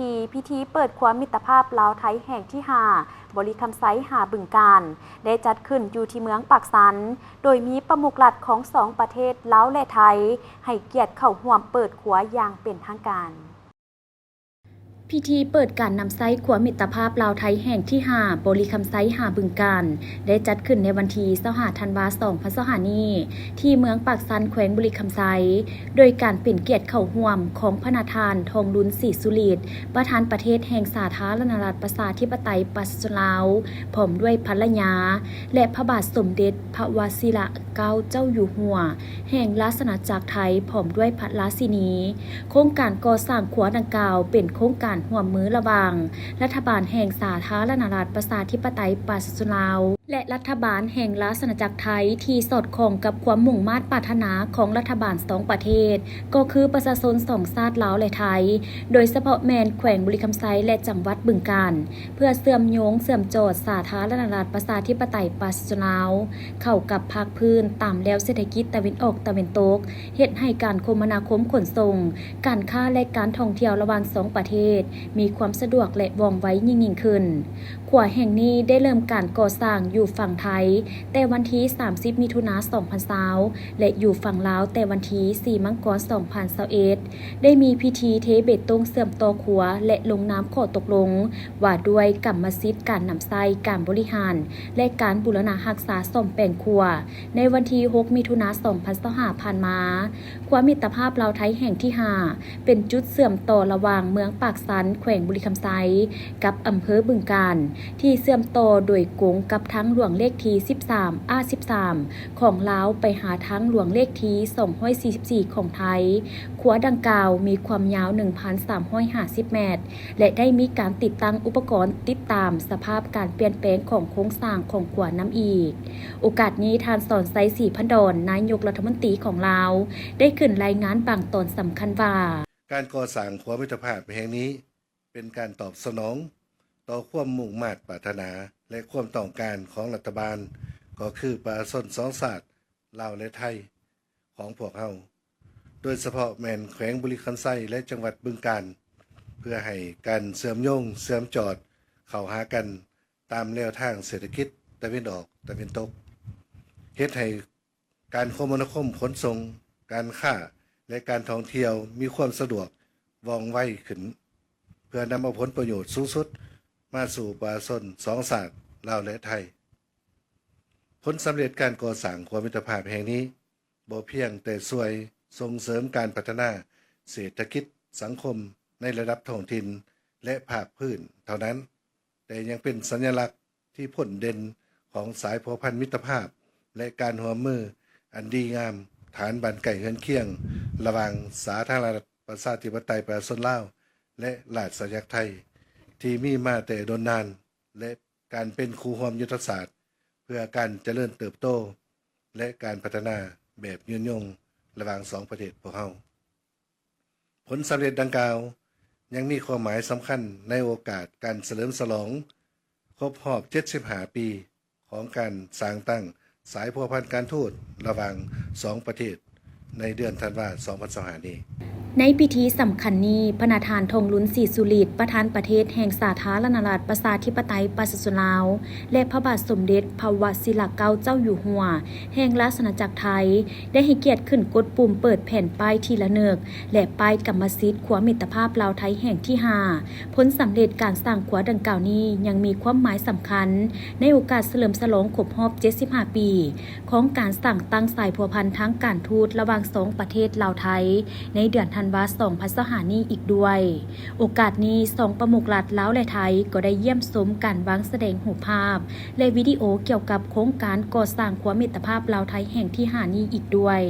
ທີ່ພິທີເປີດຂົວມິດຕະພາບລາວໄທແຫ່ງທີຫ້າ ບໍລິຄຳໄຊຫາບຶງການ ໄດ້ຈັດຂຶ້ນຢູ່ທີ່ເມືອງປາກຊັນ ໂດຍມີປະມຸກລັດຂອງສອງປະເທດລາວ ແລະ ໄທ ໃຫ້ກຽດເຂົ້າຮ່ວມເປີດຂົວຢ່າງເປັນທາງການ. ພິທີເປີດການນຳໃຊ້ຂົວມິດຕະພາບລາວໄທແຫ່ງທີຫ້າ ບໍລິຄຳໄຊຫາບຶງການ ໄດ້ຈັດຂຶ້ນໃນວັນທີຊາວຫ້າ ທັນວາ ສອງພັນຊາວຫ້ານີ້ ທີ່ເມືອງປາກຊັນ ແຂວງບໍລິຄຳໄຊ ໂດຍການເປັນກຽດເຂົ້າຮ່ວມຂອງພະນະທ່ານ ທອງລຸນ ສີສຸລິດ ປະທານປະເທດແຫ່ງສາທາລະນະລັດ ປະຊາທິປະໄຕ ປະຊາຊົນລາວ ພ້ອມດ້ວຍພັນລະຍາ ແລະ ພະບາດສົມເດັດພະວະຊິລະເກົ້າເຈົ້າຢູ່ຫົວ ແຫ່ງລາຊະອານາຈັກໄທ ພ້ອມດ້ວຍພະລາຊິນີ. ໂຄງການກໍ່ສ້າງຂົວດັ່ງກ່າວເປັນໂຄງການຮ່ວມມືລະຫວ່າງລັດຖະບານແຫ່ງສາທາລະນະລັດ ປະຊາທິປະໄຕ ປະຊາຊົນລາວ ແລະ ລັດຖະບານແຫ່ງລາຊະອານາຈັກໄທ ທີ່ສອດຄ່ອງກັບຄວາມມຸ່ງມາດປາດຖະໜາຂອງລັດຖະບານສອງປະເທດ ກໍຄືປະຊາຊົນສອງຊາດລາວ ແລະ ໄທ ໂດຍສະເພາະແມ່ນແຂວງບໍລິຄຳໄຊ ແລະ ຈັງຫວັດບຶງການ ເພື່ອເຊື່ອມໂຍງເຊື່ອມຈອດສາທາລະນະລັດ ປະຊາທິປະໄຕ ປະຊາຊົນລາວ ເຂົ້າກັບພາກພື້ນຕາມແລວເສດຖະກິດຕາເວັນອອກຕາເວັນຕົກ, ເຮັດໃຫ້ການຄົມມະນາຄົມຂົນສົ່ງ, ການຄ້າ ແລະ ການທ່ອງທ່ຽວລະຫວ່າງສອງປະເທດ ມີຄວາມສະດວກ ແລະ ວ່ອງໄວຍິ່ງໆຂຶ້ນ. ຂົວແຫ່ງນີ້ໄດ້ເລີ່ມການກໍ່ສ້າງຢູ່ຝັ່ງໄທ ແຕ່ວັນທີສາມສິບ ມິຖຸນາ ສອງພັນຊາວ ແລະ ຢູ່ຝັ່ງລາວແຕ່ວັນທີສີ່ ມັງກອນ ສອງພັນຊາວເອັດ ໄດ້ມີພິທີເທເບຕົງເຊື່ອມຕໍ່ຂົວ ແລະ ລົງນາມຂໍ້ຕົກລົງວ່າດ້ວຍກຳມະສິດການນຳໃຊ້, ການບໍລິຫານ ແລະ ການບູລະນະຮັກສາສ້ອມແປງຂົວ ໃນວັນທີຫົກ ມິຖຸນາ ສອງພັນຊາວຫ້າ ຜ່ານມາ. ຂົວມິດຕະພາບລາວໄທແຫ່ງທີຫ້າ ເປັນຈຸດເຊື່ອມຕໍ່ລະຫວ່າງເມືອງປາກຊັນ ແຂວງບໍລິຄຳໄຊ ກັບອຳເພີບຶງການ ທີ່ເຊື່ອມຕໍ່ໂດຍກົງກັບທາງຫຼວງເລກທີສິບສາມ ອາ ສິບສາມ ຂອງລາວໄປຫາທາງຫຼວງເລກທີສອງຮ້ອຍສີ່ສິບສີ່ຂອງໄທ. ຂົວດັ່ງກ່າວມີຄວາມຍາວໜຶ່ງພັນສາມຮ້ອຍຫ້າສິບແມັດ ແລະ ໄດ້ມີການຕິດຕັ້ງອຸປະກອນຕິດຕາມສະພາບການປ່ຽນແປງຂອງໂຄງສ້າງຂອງຂົວນຳອີກ. ໂອກາດນີ້ ທ່ານ ສອນໄຊ ສີພັນດອນ ນາຍົກລັດຖະມົນຕີຂອງລາວ ໄດ້ຂຶ້ນລາຍງານບາງຕອນສຳຄັນວ່າ: ການກໍ່ສ້າງຂົວມິດຕະພາບແຫ່ງນີ້ ເປັນການຕອບສະໜອງຕໍ່ຄວາມມຸ່ງມາດປາດຖະໜາ ແລະ ຄວາມຕ້ອງການຂອງລັດຖະບານ ກໍຄືປະຊາຊົນສອງຊາດ ລາວ ແລະ ໄທ ຂອງພວກເຮົາ, ໂດຍສະເພາະແມ່ນແຂວງບໍລິຄຳໄຊ ແລະ ຈັງຫວັດບຶງການ, ເພື່ອໃຫ້ການເຊື່ອມໂຍງເຊື່ອມຈອດເຂົ້າຫາກັນຕາມແລວທາງເສດຖະກິດຕາເວັນອອກຕາເວັນຕົກ, ເຮັດໃຫ້ການຄົມມະນາຄົມຂົນສົ່ງ, ການຄ້າ ແລະ ການທ່ອງທ່ຽວມີຄວາມສະດວກ ວ່ອງໄວຂຶ້ນ, ເພື່ອນຳເອົາຜົນປະໂຫຍດສູງສຸດມາສູ່ປະຊາຊົນສອງຊາດ ລາວ ແລະ ໄທ. ຜົນສຳເລັດການກໍ່ສ້າງຂົວມິດຕະພາບແຫ່ງນີ້ ບໍ່ພຽງແຕ່ຊ່ວຍສົ່ງເສີມການພັດທະນາເສດຖະກິດສັງຄົມໃນລະດັບທ້ອງຖິ່ນ ແລະ ພາກພື້ນເທົ່ານັ້ນ, ແຕ່ຍັງເປັນສັນຍະລັກທີ່ພົ້ນເດັ່ນຂອງສາຍພົວພັນມິດຕະພາບ ແລະ ການຮ່ວມມືອັນດີງາມ ຖານບ້ານໃກ້ເຮືອນຄຽງ ລະຫວ່າງສາທາລະນະລັດ ປະຊາທິປະໄຕ ປະຊາຊົນລາວ ແລະ ລາຊະອານາຈັກໄທ ທີ່ມີມາແຕ່ດົນນານ ແລະ ການເປັນຄູ່ຮ່ວມຍຸດທະສາດ ເພື່ອການຈະເລີນເຕີບໂຕ ແລະ ການພັດທະນາແບບຍືນຍົງລະຫວ່າງສອງປະເທດພວກເຮົາ. ຜົນສຳເລັດດັ່ງກ່າວ ຍັງມີຄວາມໝາຍສຳຄັນໃນໂອກາດການສະເຫຼີມສະຫຼອງຄົບຮອບເຈັດສິບຫ້າປີ ຂອງການສ້າງຕັ້ງສາຍພົວພັນການທູດລະຫວ່າງສອງປະເທດ ໃນເດືອນທັນວາ ສອງພັນຊາວຫ້ານີ້. ໃນພິທີສຳຄັນນີ້, ພະນະທ່ານ ທອງລຸນ ສີສຸລິດ ປະທານປະເທດແຫ່ງສາທາລະນະລັດ ປະຊາທິປະໄຕ ປະຊາຊົນລາວ ແລະ ພະບາດສົມເດັດພະວະຊິລະເກົ້າເຈົ້າຢູ່ຫົວ ແຫ່ງລາຊະອານາຈັກໄທ ໄດ້ໃຫ້ກຽດຂຶ້ນກົດປຸ່ມເປີດແຜ່ນປ້າຍທີ່ລະນຶກ ແລະ ປ້າຍກຳມະສິດຂົວມິດຕະພາບລາວໄທແຫ່ງທີຫ້າ. ຜົນສຳເລັດການສ້າງຂົວດັ່ງກ່າວນີ້ ຍັງມີຄວາມໝາຍສຳຄັນໃນໂອກາດສະເຫຼີມສະຫຼອງຄົບຮອບເຈັດສິບຫ້າປີ ຂອງການສ້າງຕັ້ງສາຍພົວພັນທາງການທູດລະຫວ່າງສອງປະເທດລາວ-ໄທ ໃນເດືອນທັນວາ ສອງພັນຊາວຫ້ານີ້ອີກດ້ວຍ. ໂອກາດນີ້ ສອງປະມຸກລັດລາວ ແລະ ໄທ ກໍໄດ້ຢ້ຽມຊົມການວາງສະແດງຮູບພາບ ແລະ ວິດີໂອກ່ຽວກັບໂຄງການກໍ່ສ້າງຂົວມິດຕະພາບລາວ-ໄທແຫ່ງທີຫ້ານີ້ອີກດ້ວຍ.